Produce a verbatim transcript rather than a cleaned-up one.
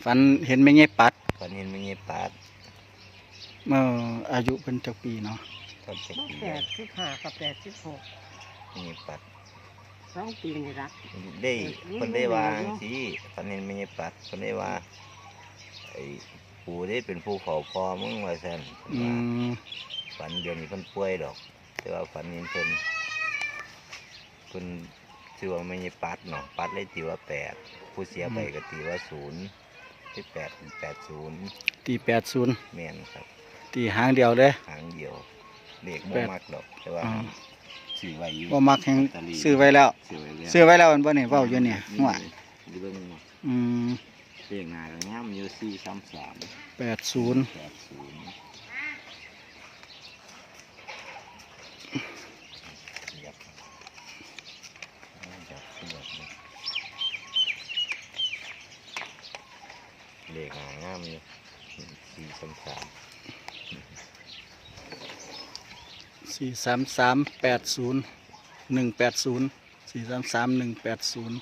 ฝันเห็นแม่ใหญ่ปัด ฝันเห็นแม่ใหญ่ปัด เมื่ออายุเพิ่นจักปีเนาะ ตอนจักปี แปดสิบห้ากับแปดสิบหก แม่ใหญ่ปัด สองปีนี่ละ ได้เพิ่นได้ว่าจังซี่ ฝันเห็นแม่ใหญ่ปัด เพิ่นได้ว่า ไอ้ปู่ได้เป็นผู้เฝ้าพ่อมึงว่าซั่น อืม ฝันเดี๋ยวนี้เพิ่นป่วยดอก แต่ว่าฝันเห็นเพิ่นเพิ่นชื่อว่าแม่ใหญ่ปัดเนาะ ปัดเลยตีว่าแปด ผู้เสียไปก็ตีว่าศูนย์ ที่แปดแปดศูนย์ ตีแปดศูนย์ แม่นครับ ตีหางเดียวเลย หางเดียว เลขบ่ แปด มักดอก แต่ว่า อ่า ซื้อไว้อยู่ บ่มักแฮง ลอตเตอรี่ ซื้อไว้แล้ว ซื้อไว้แล้ว ซื้อไว้แล้วอันบ่นี่เว้าอยู่เนี่ย นี่ หัว อยู่เบิ่งนี่ อืม เลขหน้าก็งามอยู่ สี่สามสาม แปดศูนย์ แปดศูนย์ ยับ ยับเสียบเลย เลขหน้างามอยู่ สี่สามสาม สี่สามสามแปดศูนย์ หนึ่งแปดศูนย์ สี่สามสามหนึ่งแปดศูนย์